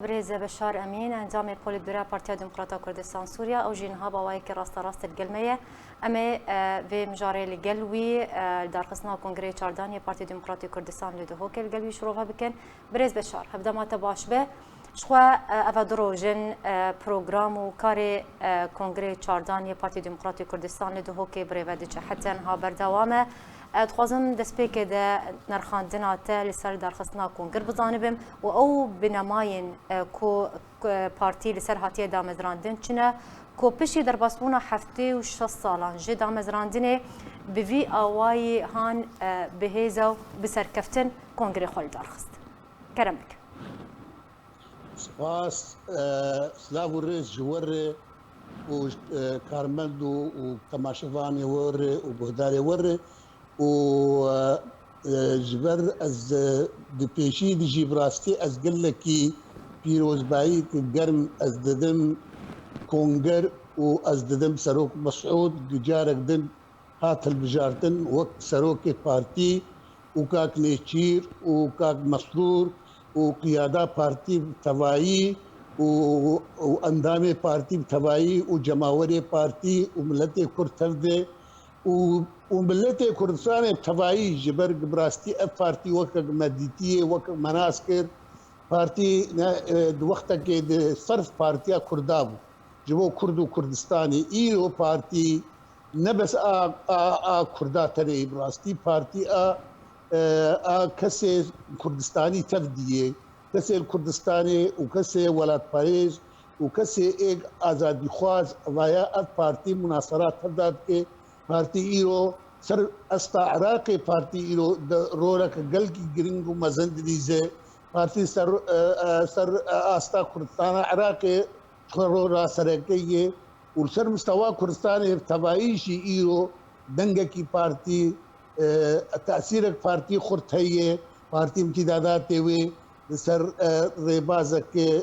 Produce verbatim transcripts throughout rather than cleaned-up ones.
Birêz Beşar Emîn, endamê Polîtbûroya Partiya Demokrata Kurdistan Sûriya, ew jî niha bi awayekî rasterast li gel me ye. Em ê, e, vê mijarê li gel wî, e, li darxistina Kongreyê Çardan yê Partiya Demokratî Kurdistan li Duhokê li gel wî şirove bikin. Birêz Beşar, hevdema te baş be. Ji xwe, e, ev e du roj in, e, program û karê, e, Kongreyê Çardan yê Partiya Demokratî Kurdistan li Duhokê bi rê ve diçe. Heta niha berdewam e. E, dixwazim destpêkê de nerxandina te li ser darxistina Kongir bizanibim û ew binemayên, e, ku, ku partî li ser hatiye damezrandin çi ne, ku piştî derbasbûna heftê û şeş salan ji damezrandinê bi vî awayî han, e, bi hêza û bi serkeftin Kongirê xwe li dar xist. Kerem bike. Spas, e, silav û rêz ji we re û, e, karmend û, û temaşevanê we re û guhdarê we re û, e, e, ji ber ez, e, di pêşî de jî bi rastî ez gelekî pîrozbayî germ ez didim Konger û ez didim Serok Mesûd, di carek din hat hilbijartin wek serokê partî û kak Nêçîr û kak Mesrûr û qiyada partî bi tevayî û, û endamê partî bi tevayî û cemawerê partî û miletê Kurd tev de û, û miletê Kurdistanê bi tevayî ji ber bi rastî ev partî wekek me dîtiyê, wekek me nas kir. Partî ne, e, di wextekê di serf partiya Kurda bû. Ji bo Kurd û Kurdistanê îro partî ne bes a, a, a Kurda tenê, bi rastî partî a, e, a kesê Kurdistanî tev diyê, kesê li Kurdistanê û kesê welatparêz û kesê êk azadîxwaz vaya ev partî munasera tev da dike. Partî îro ser asta Iraqê partî îro di roleke gelkî giring û mezin dilîze. Partî ser, e, e, ser, e, asta Kurdistana Iraqê xwe rol rasereke ye û li ser mistewa Kurdistanê bi tevayî jî îro dengekî partî, e, tesîrek partî xurt heye, partî imtîdadatê wê li ser, e, rêbazeke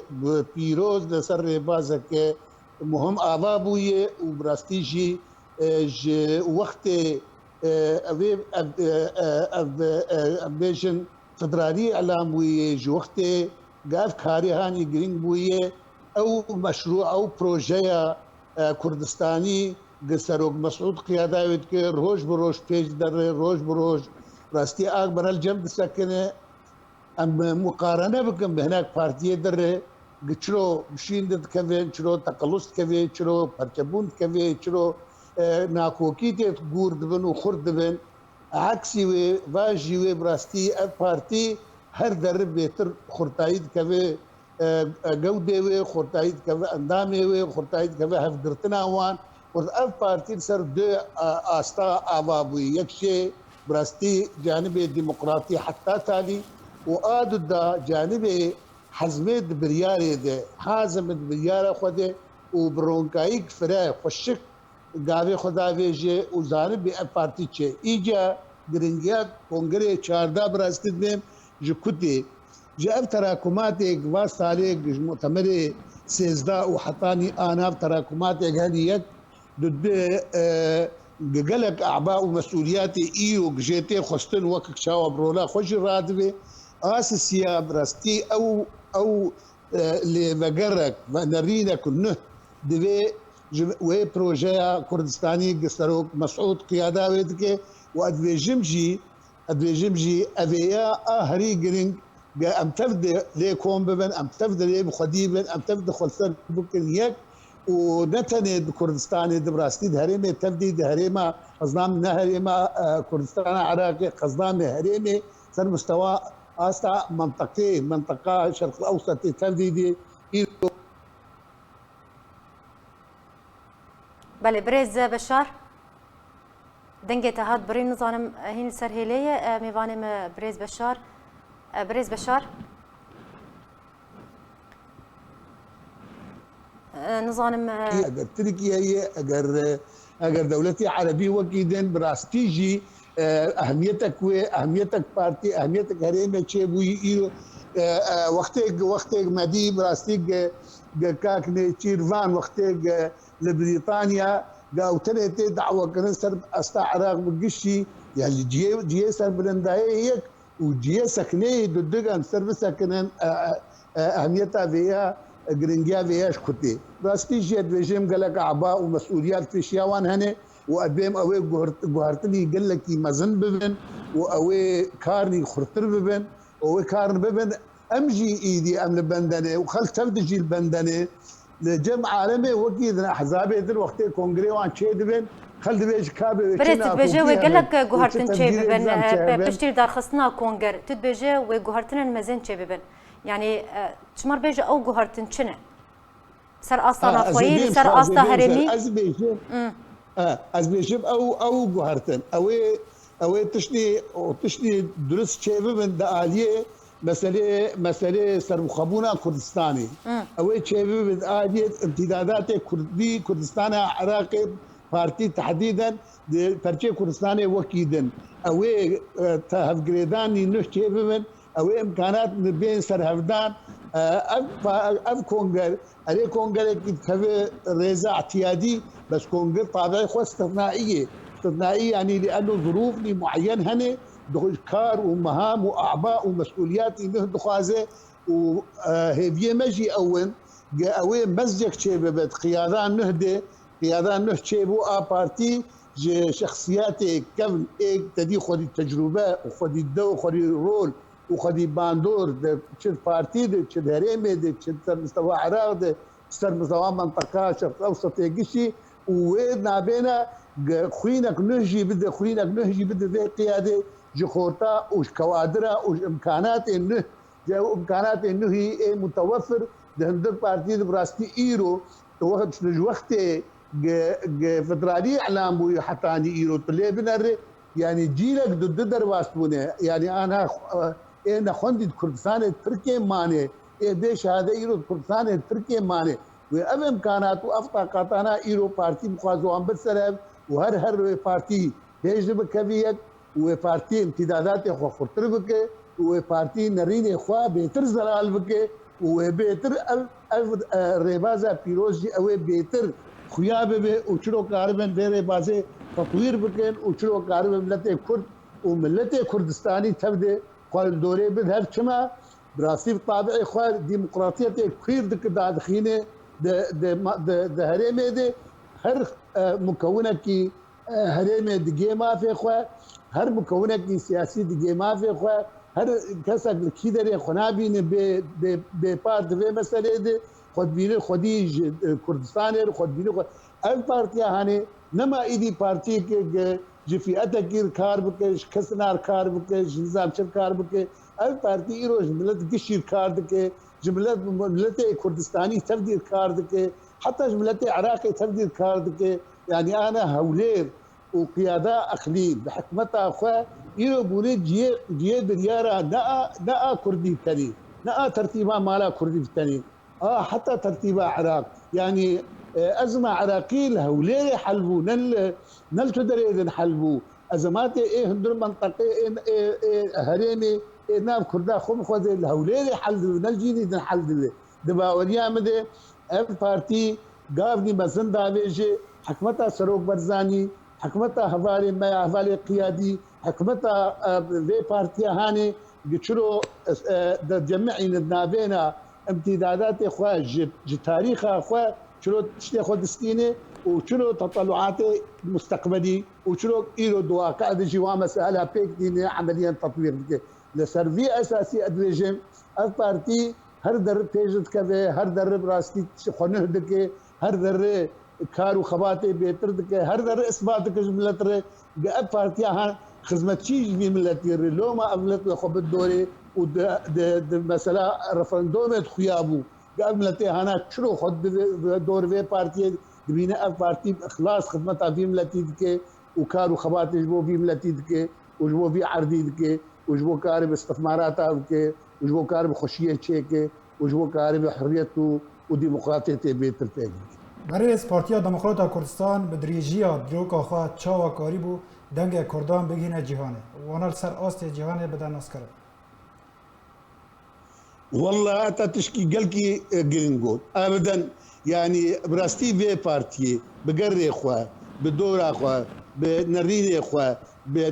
pîroz, li ser rêbazeke muhim ava bûye û bi rastî jî, e, ji wextê, e, ev ê, ev, e, e, ev, e, em bêjin federalî îlan bûye, ji wextê Gav karê hanî girîng bûye. Ew meşrû, ew projeya, e, Kurdistanî gi Serok Mesûd qiyada wê dike, roj bi roj pêş derê, roj bi roj rastî ak berel cem disekine. Em muqarene bikin bi hinek partiyê derê, gi çiro bi şîn de dikevin, çiro teqelus dikevê, çiro perçebûn dikevê, çiro, e, nakokî tê gûr dibin û xurt dibin. Eksî wê, va jî wê bi rastî ev partî her derib bêtir xurtayî dikeve, e, e, gewdê wê, xurtayî dikeve endamê wê, xurtayî dikeve hevgirtina wan. Xurt ev partî li ser du, e, asta ava bûyî. Yek jê bi rastî canibê demokratî heta talî û a du da canibê hezmê di biryarê de, hazim di biryara xwe de û bi ronkayîk fire xweşik gavê xwe davêje û zanibê ev partî çi. Îca giringiya kongrê çarda bi rastî dibêm ji ku tê. Ji ev terakumatê va salê ji mutemerê sêzdeh û hetanî a nav terakumatê gelî yek di du, e, gelek aba û mesûliyetê îro ji tê xwestin wek çawa bi rola xwe jî radibê. Asisiya bi rastî ew, ew e, lê vegerek ve nerînek nuh divê ji wê projeya Kurdistanî gi Serok Mesûd qiyada wê dike û ez dibêjim jî, ez dibêjim jî evêya a herî giring ge em tev de lê kom bibin, em tev de lê bi xwedî bin, em tev de xwe ser bikin yek û ne tenê di Kurdistanê, di bi rastî di herêmê tevdî, di herêma qeznam ne herêma, e, Kurdistana Iraqê, qeznamê herêmê ser mustewa asta menteqê, menteqa Şerq Ewsetê tevdî dî. Îro Belê, birêz Beşar. Dengê te hat birîn, nizanim, e, hîn li ser hêlê ye, e, mêvanê me birêz Beşar. E, birêz Beşar. E, nizanim, e, Eger Tirkiye ye, eger, e, eger dewletê erebî wekî din, bi rastî jî, e, ehmiyetek wê, ehmiyetek partî, ehmiyetek herêmê çêbûyî îro, e, e, wextê, wextê me dî bi rastî ge, ge kak Nêçîrvan wextê ge li Brîtanya ge ew tenê tê dawetkirin ser asta Iraq bi giştî, yani cihê, cihê serbilindayê yek û cihê sekineyê du digan ser bisekinin, e, e, e, ehmiyeta vê ya, e, giringiya vê ya ji ku tê. Rastî jî ez dibêjim gelek aba û mesûliyat pêşiya wan hene û ez dibêm ew ê guhert-, guhertinî gelekî mezin bibin û ew ê karnî xurtir bibin û ew ê karn bibin. Em jî îdî em li bendenê û xelk tev di jî li bendenê. Li cem alemê wekî din ehzabê din wextê kongrê wan çê dibin, xelk dibêje ka bê wê Birê, çi tu dibêje nakokî wê hene gelek û çi guhertin çê tevdîrê bibin, nizam e, çê pe-, hebe. Piştî darxistina konger, tu dibêje wê guhertinên mezin çê bibin. Yanî, e, çima bêje ew guhertin çi ne? Ser asta Ha, ez ê navxweyî, li bêm ser xwe, ez ê asta bêm ser, herêmî? ez bêjim, Hmm. ha, ez bêjim ew, ew guhertin. Ew ê, ew ê tiştî, o tiştî durust çê bibin di aliyê meselê, meselê serbixwebûna Kurdistanê. Hmm. Ew ê çê bibin di aliyê imtîdadatê Kurdî, Kurdistana Iraqê partî tehdîden di perçê Kurdistanê wekî din. Ew ê, e, te hevgirêdanî nuh çê bibin, ew ê imkanat bên serhevdan, e, ev pa-, ev konger, erê kongerekî dikeve rêza îtiyadî, bes konger tabiî xwe îstîsnaî ye. Îstîsnaî yanî li eno zirûfnî mueyen hene, di xwe kar û meham û aba û mesûliyatî nuh dixwaze û, e, hêviyê me jî ew in, ge ew ê mezcek çê bibe, di qiyada nuh de, qiyada nuh çê bû a partî, ji şexsiyetê kevn ê tevî xwedî tecrûbe û xwedî dew, xwedî rol û xwedî bandor de, çi di partî de, çi di herêmê de, çi di ser mistewa Iraq de, ser mistewa menteqa Şerq Ewsetê gişî û wê nabêne ge-, xwînek nuh jî bide, xwînek nuh jî bide vê qiyadê ji xorta û ji kewadira û ji imkanatên nuh Ji ew imkanatên nuhî ê mutewefir di hundir partiyê de bi rastî îro tu wext, tu ji wextê ge-, ge-, federalî îlan bûye hetanî îro tu lê binerê, yanî cîlek di du derbas bûne, yanî ana xwe-, ê nexwendî di Kurdistanê Tirkê mane, ê bê şehade îro di Kurdistanê Tirkê mane. Wê ev imkanat û ev taqatana îro partî bixwaze wan bir ser ev û her her wê partî pêş de bikevî yek, û wê partî îmtîdadatê xwe xurtir bike û wê partî nerînê xwe bêtir zelal bike û wê bêtir ev, ev, e, rêbaza pîroz jî ew ê bêtir xuya bibe û çiro karibin vê rêbazê tetwîr bikin û çiro karibin miletê Kurd û miletê Kurdistanî tev de xwe li dorê bin hev çima bi rastî bi tabiê xwe demokratiyetê kuîr dike dadixîne di, di, di, di herêmê de her, e, mukewinekî e, herêmê digê mafê xwe, her mukewinekî siyasî digê mafê xwe, her kesek li kî derê xwe nabîne bê, bê, bê par di vê meseleyê de, xwe dibîne xwedî ji, e, Kurdistanê re, xwe dibîne xwe. Ev partiya hanê nema îdî partiyeke ge ji fîetekî re kar bike, ji kesina re kar bike, ji nizam çi re kar bike. Ev partî îro ji milet gişî re kar dike, ji milet, miletê Kurdistanî tevdî re kar dike, heta ji miletê Iraqê tevdî re kar dike. Yanî ana Hewlêr û qiyada eqlîm bi hikmeta xwe îro bûne cihê, cihê biryara ne a, ne a Kurdî tenê, ne a tertîba mala Kurdî tenê, a heta tertîba Iraq. Yanî, e, ezma Iraqî li Hewlêrê hel bû, ne li, ne li tu derê din hel bû. Ezematê ê hundir menteqê ê, ê, ê herêmê ê nav Kurda xwe bi xwe dê li Hewlêrê hel dibe, ne li cînî din hel dibe. Di baweriya min de ev partî gavnî mezin davêje, hikmeta Serok Barzanî, hikmeta hevalê me ya, hevalê qiyadî, hikmeta, e, vê partiya hanê, gi çiro, e, de cemîîne navêna imtîdadatê xwe ji, ji tarîxa xwe çiro tiştê xwe distîne û çiro teteluatê musteqbelî û çiro îro di waqia de jî wan mesela pêk dîne, emeliyen tetwîr dike. Li ser vî esasî ez dibêjim, ev partî her derre pêş dikeve, her derre bi rastî xwe nuh dike, her derre kar û xebatê bêtir dike, her derre isbat dike ji milet re. Ge ev partiya ha xizmetçî ji vî miletî re, loma ev milet wê xwe bid dorê û di, di, di mesela referandumê de xuya bû. Ge ev miletê hana çiro xwe di vê, dor vê partiyê dibîne, ev partî bi ixlas xizmeta vî miletî dike û kar û xebatê ji bo vî miletî dike û ji bo vî erdî dike û ji bo karibe istixmarata bike û ji bo karibe xweşiyê çêke û ji bo karibe hurriyet û, û demokratiyetê bêtir pêk bike. Berêz Partiya Demokrata Kurdistan bi dirêjiya dîroka xwe çawa karîbû dengê Kurdan bigihîne cîhanê? Wana li ser astê cîhanê bide naskirin. Walla heta tişkî gelkî, e, giring got. Ebeden, yanî bi rastî vê partiyê bi gerê xwe, bi dora xwe, bi nerînê xwe, bi, e,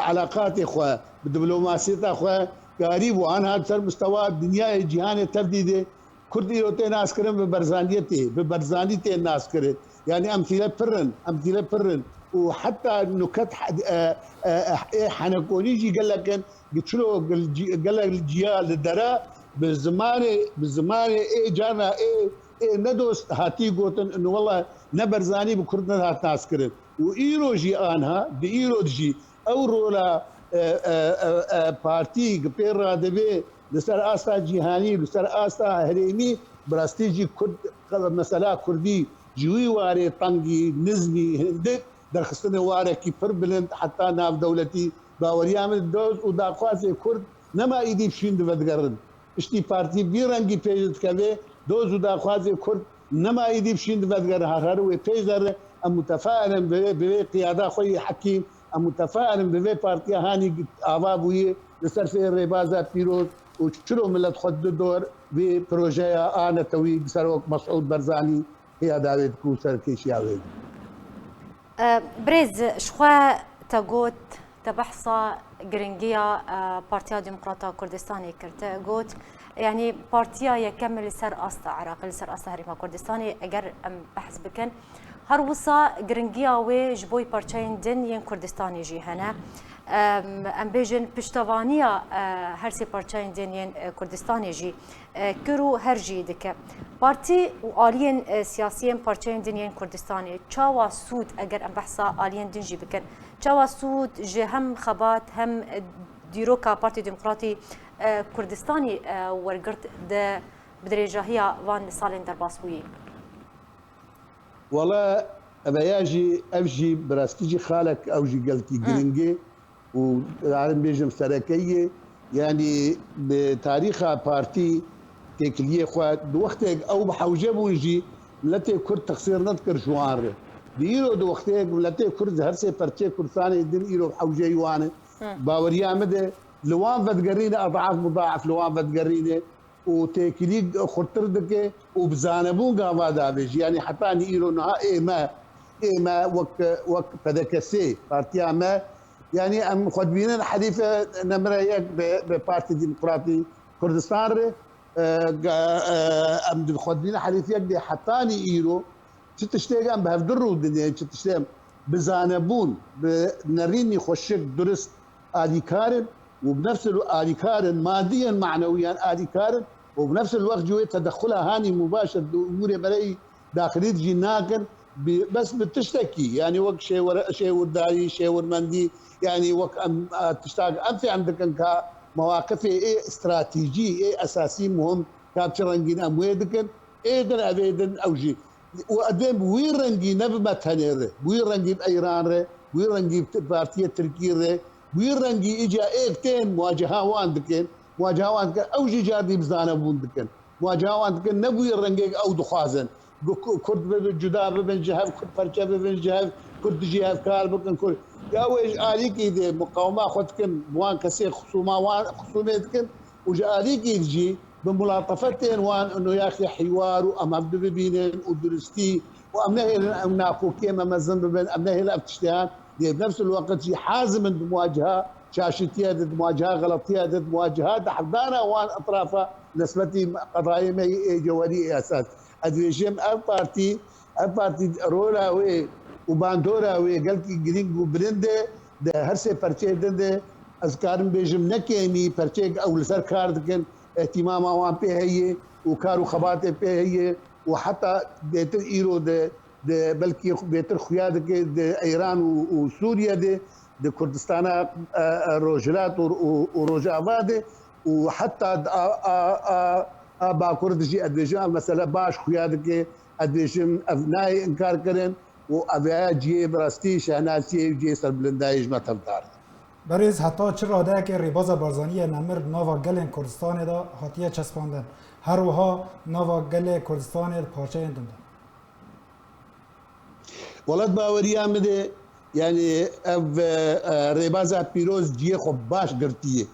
elaqatê xwe, bi diplomasiyeta xwe karî bû. Anha ser mustewa dinyayê cîhanê tev dîdê. Kurd îro tê naskirin bi Berzaniyê tê, bi Berzanî tê naskirin. Yani emsîle pir in, emsîle pir in. Û heta nuket he-, e, e, e, ê henekonî jî gelek in. Bi çilo gel-, ci-, gelek ciya li dera bi zimanê, bi zimanê ê carna ê, ê nedost hatî gotin, in wela ne Berzanî bi Kurd nehat naskirin. Û îro jî anha, di îro jî ew rola, e, e, e, e, partî ki pê radibê li ser asta cîhanî, li ser asta herêmî, bi rastî jî Kurd, mesela Kurdî ji wî warê tengî, nizmî, hindik, derxistinê warekî pir bilind, heta navdewletî, baweriya min doz û daxwazê Kurd nema îdî bi şîn divedigere. Piştî partî vî rengî pêş dikeve, doz û daxwazê Kurd nema îdî bi şîn divedigere. Her her wê pêş dere, em mutefail in bi vê, bi vê qiyada xwe yê hekîm, em mutefail in bi vê partiya hanî ava bûyî, li ser vê rêbaza pîroz û çilo milet xwe di dor vê projeya a netewî bi ser wek Mesûd Berzanî, pêya dawê dike û serkêşiya wê dike. E, birêz, ji xwe te got, te behsa giringiya, e, Partiya Demokrata Kurdistanê kir. Te got, yanî partiya yekem li ser asta Iraqê, li ser asta Herêma Kurdistanê, eger em behs bikin, her wisa giringiya wê ji bo parçeyên din yên Kurdistanê jî hene. Em, em bêjin piştevaniya, e, her sê parçeyên din yên, e, Kurdistanê jî e, kir û her jî dike. Partî û aliyên, e, siyasî yên parçeyên din yên Kurdistanê çawa sûd, eger em behsa aliyên din jî bikin, çawa sûd ji hem xebat hem, e, dîroka Partî Demokratî, e, Kurdistanî, e, wergirt di bi dirêjahiya van salên derbasbûyî? Wala eveya jî, ev jî bi rastî jî xalek, ew jî gelkî Hı. giring e. û karim bêjim sereke ye. Yanî bi tarîxa partî têkiliyê xwe di wextêk ew bi hewce bûn jî miletê Kurd texsîr nedikir ji wan re. Di îro di wextêk miletê Kurd ji her sê perçeyê Kurdistanê din îro bi hewceyî wan e. Hı. Baweriya min de li wan vedigerîne, edaaf mudaaf li wan vedigerîne. û têkilî xurttir dike û bi zanebûn gava davêjî. Yanî heta nî îro niha ê me, ê me wek, wek P D K S, partiya me, yanî em xwe dibînin herîfe nemire yek bi, bi Partî Demokratî Kurdistan re, e, ge-, e, em di xwe dibînin herîf yek dê heta nî îro çi tiştê em bi hevdu rû dinê, çi tiştê em bi zanebûn, bi nerînî xweşik, durist, alîkar in û bi nefs el alîkar in, madiyen, manewiyen alîkar in û bi nefs el wext jî wê tedexula hanî mubaşir di umûrê bereyî daxilî de jî nakin. Bi, bes bi tiştekî, yanî wek şêwir-, şêwirdarî, şêwirmendî, yanî wek em, e, tiştak em fêm dikin ka mewaqifê ê stratejî, ê esasî muhim ka bi çi rengîn em wê dikin, ê din, ev ê din, ew jî. Û edê bi wî rengî ne bi me tenê re, bi wî rengî bi Îran re, bi wî rengî bi partiyê Tirkî re, bi wî rengî îca êk tên muwaceha wan dikin, muwaceha wan dikin, ew jî cardî bi zanebûn dikin. Muwaceha wan dikin, ne bi wî rengê ew dixwazin. Ku-, ku-, Kurd bibin, cuda bibin, ji hev Kurd perçe bibin, ji hev Kurd dijî hev kar bikin, Kurd. Ya wê ji alîkî de muqawima xwe dikin, bi wan kesê xisûma wan xisûmê dikin û ji alîkî de jî bi mulatefetên wan û yaxî hîwar û em hevdu bibînin û duristî û em nehêlin ew nakokiyê me mezin bibin, em nehêlin ev tişteyan. Lê bi nefs el weqt jî hazim in di muwaceha şaşitiye de, di muwaceha xeletiye de, di muwaceha dehevdana wan etrafa nisbetî qedayê me yê cewherî ê esas. Ez dibêjim ev partî, ev partî rola wê û bandora wê gelkî girîng û bilind e. Di her sê perçeyê din de ez karim bêjim ne kêmî perçeyek ew li ser kar dikin, îhtîmama wan pê heye û kar û xebatê pê heye û heta bêtir îro de, de belkî bêtir xuya dike di Îran û, û Sûriye de, di Kurdistana, e, e, Rojhilat û, û, û Rojava de û heta di a, a, a, a Bakur de jî ez dibêjim ev mesele baş xuya dike, ez dibêjim ev nayê inkar kirin û ev ya cihê bi rastî şehnasiyê û cihê serbilindayê ji me tevdar. Berêz, heta çi radeyekê rêbaza Barzanî ye nemir di nava gelên Kurdistanê de hatiye çespandin. Her wiha nava gelê Kurdistanê di parçeyên din de. Welat baweriya min de, yanî ev, e, e, rêbaza pîroz cihê xwe baş girtiye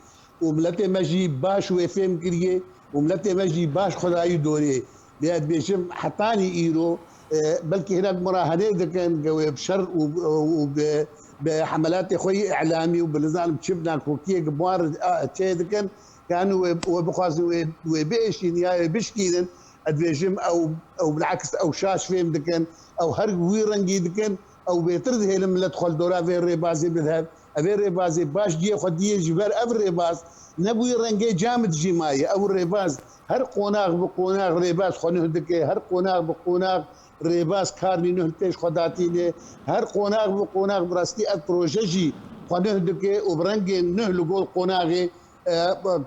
û miletê me jî baş wê fêm kiriye û miletê me jî baş xwe dayî dorê. Lê ez dibêjim hetanî îro, e, belkî hinek murahenê dikin, gewê bi şer û, û bi, bi hemelatê xwe yê îlamî û bi nizanim çi bi nakokiyê bi wan re, a, çê dikin. Kan wê, wê bixwazin wê, wê biêşîn ya wê bişkînin, ez dibêjim ew, ew bilaks ew şaş fêm dikin, ew her wî rengî dikin, ew bêtir dihêlin milet xwe li dora vê rêbazê bide hev. Evê rêbazê baş cihê xwe diyê ji ber ev rêbaz ne bi wî rengê camid jî maye. Ew rêbaz her qonax bi qonax rêbaz xwe nuh dike, her qonax bi qonax rêbaz karnî nuh li pêş xwe datîne. Her qonax bi qonax bi rastî ev proje jî xwe nuh dike û bi rengên nuh li gor qonaxê e,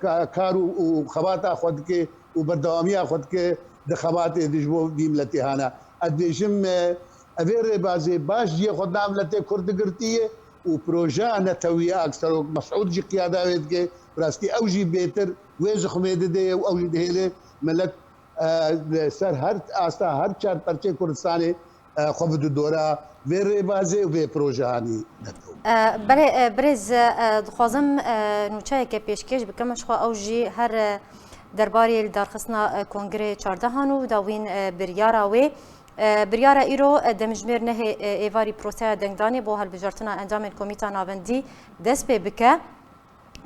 ka-, kar û, û xebata xwe dike û berdewamiya xwe dike di xebatê de ji bo vî miletê hana. Ez dibêjim, e, evê rêbazê baş cihê xwe di nav miletê Kurd digirtiye û projeya netewî ya Serok Mesûd jî qiyada wê dike. Bi rastî ew jî bêtir wê zixmê dide û ew jî dihêle milet, e, li ser her asta, her çar perçeyê Kurdistanê e, xwe bidû dora vê rêbazê û vê projehanî netew. E, belê, e, birêz, e, dixwazim, e, nûçeyeke pêşkêş bikim. Ji xwe ew jî her, e, derbarê lidarxistina, e, Kongrê çardehan û dawîn, e, biryara wê. E, biryara îro, e, demjimêr nehê, e, êvarî proseya dengdanê bo hilbijartina endamên Komîta Navendî dest pê bike.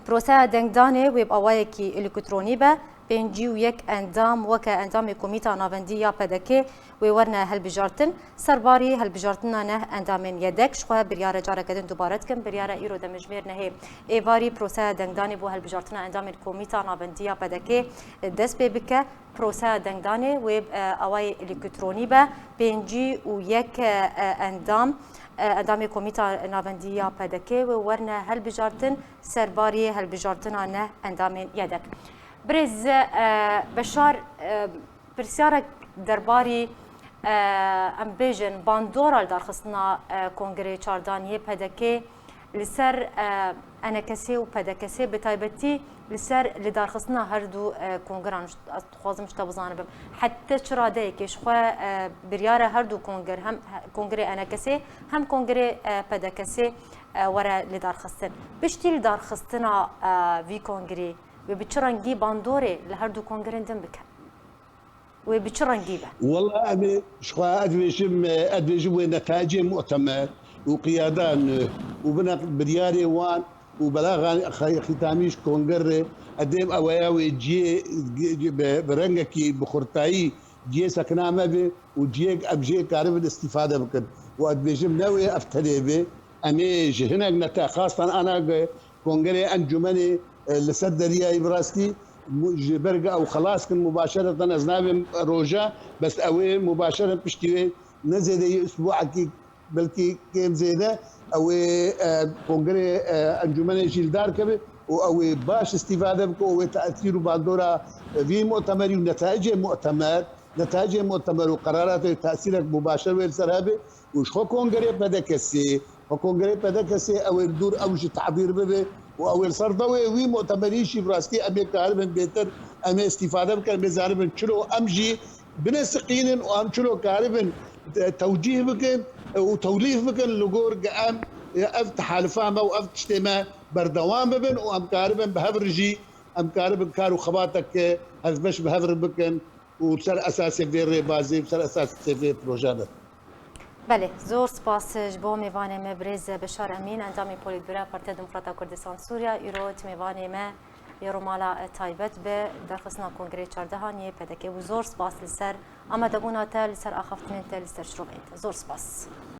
Proseya dengdanê wê bi awayekî elektronî be, pêncî û yek endam weke endamê Komîta Navendî ya P D K wê werine hilbijartin, serbarî hilbijartina neh endamên yedek. Ji xwe biryare careke din dubare dikim, biryare îro demjimêr nehê êvarî proseya dengdanê bo hilbijartina endamên Komîta Navendî ya P D K dest pê bike. Proseya dengdanê wê, e, awayê elektronî be, pêncî û yek, e, endam, e, endamê Komîta Navendî ya P D K wê werine hilbijartin, serbariyê hilbijartina neh endamên yedek. Birêz, e, Beşar, e, pirsyarek derbarî, e, em bêjin bandora lidarxistina, e, Kongreyê Çardan yê P D K li ser, e, E N K S û P D K S, bi taybetî li ser lidarxistina her du, e, kongeran, ez dixwazim ji te bizanibim. Hette çi radeyekê ji xwe, e, biryara her du konger, hem Kongrê E N K S hem Kongrê, e, P D K S, e, were lidarxistin. Piştî lidarxistina, e, vî kongrî wê bi çi rengî bandorê li her du kongerên din bike? Wê bi çi rengî be? Wela em ê, ji xwe ez dibêjim, ez dibêjim wê netayicê mu'temer û qiyada nû û bina biryarê wan û belaxa xî-, xîtamî ji kongerê, ez dêm eweya wê ciyê bi, bi rengekî bi xurtayî ciyê sekina me be û ciyêk em jê karibin îstîfade bikin. Û ez dibêjim ne wê ev tenê be, em ê ji hinek nete xastan ana ge-, Kongerê Encûmenê, e, li ser deriyayê bi rastî mu-, ji ber ku ew xelas kin mubaşereten ez nabêm roja, bes ew ê mubaşeret piştî wê ne zêde yê usbûekî belkî kêm zêde ew ê, e, Kongerê, e, Encûmenê jî li dar keve û ew ê baş îstîfade bike û wê tesîr û bandora, e, vî mu'temerî û netayicê mu'temer, netayicê mu'temer û qeraratê tesîrek mubaşer wê li ser hebe û ji xwe Kongerê P D K S, xwe Kongerê P D K S ew ê li dûr ew jî tabîr bibe û ew ê li ser dewê wî mu'temerî jî bi rastî em ê karibin bêtir, em ê îstîfade bikin, em ê zaribin çilo em jî binesiqînin û em çilo karibin, e, tewcîh bikin, e, û tewlîf bikin li gor ge em, e, ev tehalifa me û ev tiştê me berdewam bibin û em karibin bi hev re jî, em karibin kar û xebatek, e, hevbeş bi hev re bikin û ser esasê vê rêbazê û ser esasê vê proje de. Belê, zor spas ji bo mêvanê me birêz Beşar Emîn, endamê Polîtbüro Partiya Demokrata Kurdistan Sûriya, îro ti mêvanê me yê Romala taybet bi derxistina Kongreyê çardehan yê P D K û zor spas li ser amadebûna te, li ser axaftinên te, li ser şiroveyên te. Zor spas.